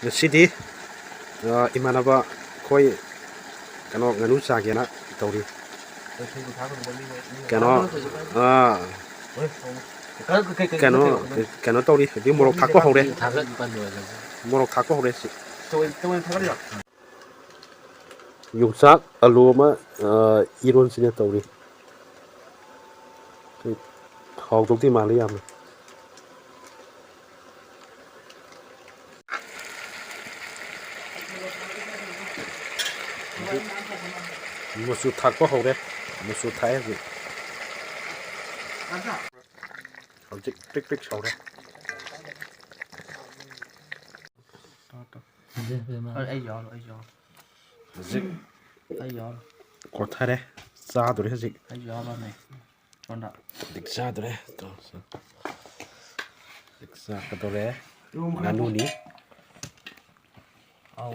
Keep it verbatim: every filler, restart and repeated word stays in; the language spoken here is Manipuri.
ꯉꯁꯤꯗꯤ, ꯑ, ꯏꯃꯥꯟꯅꯕ ꯑꯩꯈꯣꯏ ꯀꯩꯅꯣ ꯉꯥꯅꯨ ꯆꯥꯒꯦꯅ ꯇꯧꯔꯤ꯫ ꯀꯩꯅꯣ, ꯑ, ꯀꯩꯅꯣ, ꯀꯩꯅꯣ ꯇꯧꯔꯤ꯫ ꯍꯧꯖꯤꯛ ꯃꯣꯔꯣꯛ ꯊꯥꯛꯄ ꯍꯧꯔꯦ꯫ ꯃꯣꯔꯣꯛ ꯊꯥꯛꯄ ꯍꯧꯔꯦ ꯁꯤ꯫ ꯌꯣꯡꯆꯥꯛ ꯑꯂꯨ ꯑꯃ, ꯑ, ꯏꯔꯣꯟꯁꯤꯅ ꯇꯧꯔꯤ꯫ ꯍꯥꯎꯗꯧꯗꯤ ꯃꯥꯜꯂꯤ ꯌꯥꯝꯅ꯫ ꯃꯆꯨ ꯊꯥꯛꯄ ꯍꯧꯔꯦ꯫ ꯃꯆꯨ ꯊꯥꯛꯑꯦ ꯍꯧꯖꯤꯛ꯫ ꯍꯧꯖꯤꯛ ꯄ꯭ꯔꯤꯛ ꯄ꯭ꯔꯤꯛ ꯁꯧꯔꯦ꯫ ꯑꯩ ꯌꯥꯎꯔꯣ, ꯑꯩ ꯌꯥꯎꯔꯣ꯫ ꯍꯧꯖꯤꯛ ꯑꯩ ꯌꯥꯎꯔꯣ꯫ ꯀꯣꯠꯊꯔꯦ꯫ ꯆꯥꯗꯣꯔꯦ ꯍꯧꯖꯤꯛ꯫ ꯑꯩ ꯌꯥꯎꯔꯣꯅꯦ꯫ ꯁꯣꯝꯗ꯫ ꯍꯧꯖꯤꯛ ꯆꯥꯗꯣꯔꯦ꯫ ꯍꯧꯖꯤꯛ ꯆꯥꯀꯗꯧꯔꯦ꯫ ꯉꯥꯅꯨꯅꯤ꯫ ꯑꯧ꯫